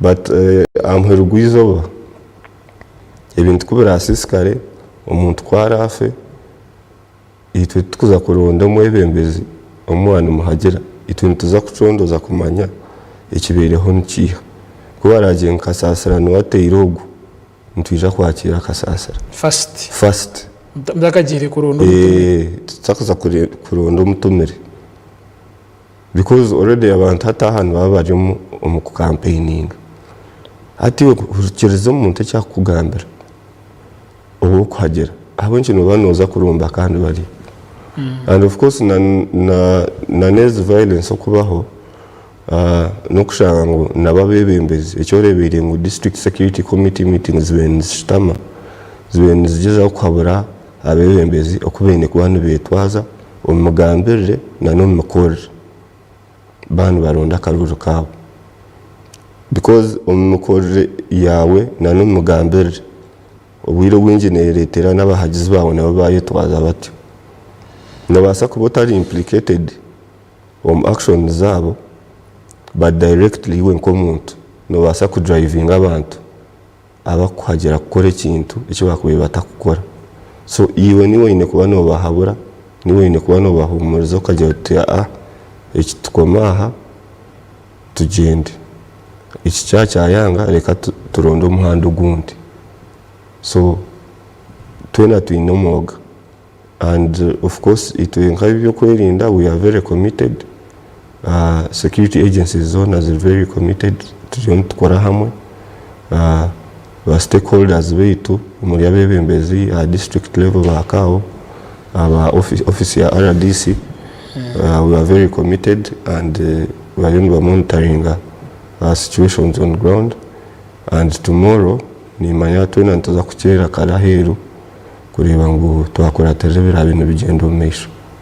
But aha muheru gw'eizooba ebintu ku biraasiisikare, omuntu ku araafe, itwe titukuza kuronda omwebembezi ou waanimuhagira, itwe nituza kucondooza kumanya ekibaireho nikiiha. Ku baraagire ngu Kasaasira niwe ateire ogu, nitwija kwakiira Kasaasira. First. First. Mutakagiire kuronda omutumire. Tutakuza kuronda omutumire. Because already abantu hati aha nibaba bari omu ku campaigninga. Hati iwe hurikiriza omuntu eki arikukugambira ou orikuhagira ahabw'enki nooba nooza kuromba kandi bariyo. And of course na na n'ezi violence okubaho n'okushanga ngu nabo abeebembezi eki oreebeire ngu district security committee meetings zibaire nizishutama zibaire nizigyezaho kuhabura abeebembezi oku baine kuba nibeetwaza omu migambirire n'omu mikorere baaba nibaronda akaruuru kaabo. Because omu mikorere yaawe n'omu migambirire, obwire obwingi neereetera n'abahagizi baawe nabo baayetwaza batyo. Noobaasa kuba otari implicated omu actions zaabo but directly iwe nk'omuntu noobaasa kudrivinga abantu abakukuhagira kukora ekintu eki baakubaire batakukora. So iwe niiwe oine kuba noobahabura, niiwe oine kuba noobahuumuriza okagira oti aa eki tukome aha tugyende, eki kyaba kyayanga reka turonde omuhanda ogundi. So twena twine omwoga and of course itwe nk'ab'ebyokwerinda we are very committed, security agencies zoona ziri very committed turiyo nitukora hamwe, ba stakeholders baitu omuri abeebembezi aha district level ba CAO, aba office ya RDC we are very committed and bariyo niba monitoringa situations on ground and tomorrow nimanya twena nituza kukyera kare aheeru kureeba ngu twakuratirira ebiraabe nibigyenda omu maisho.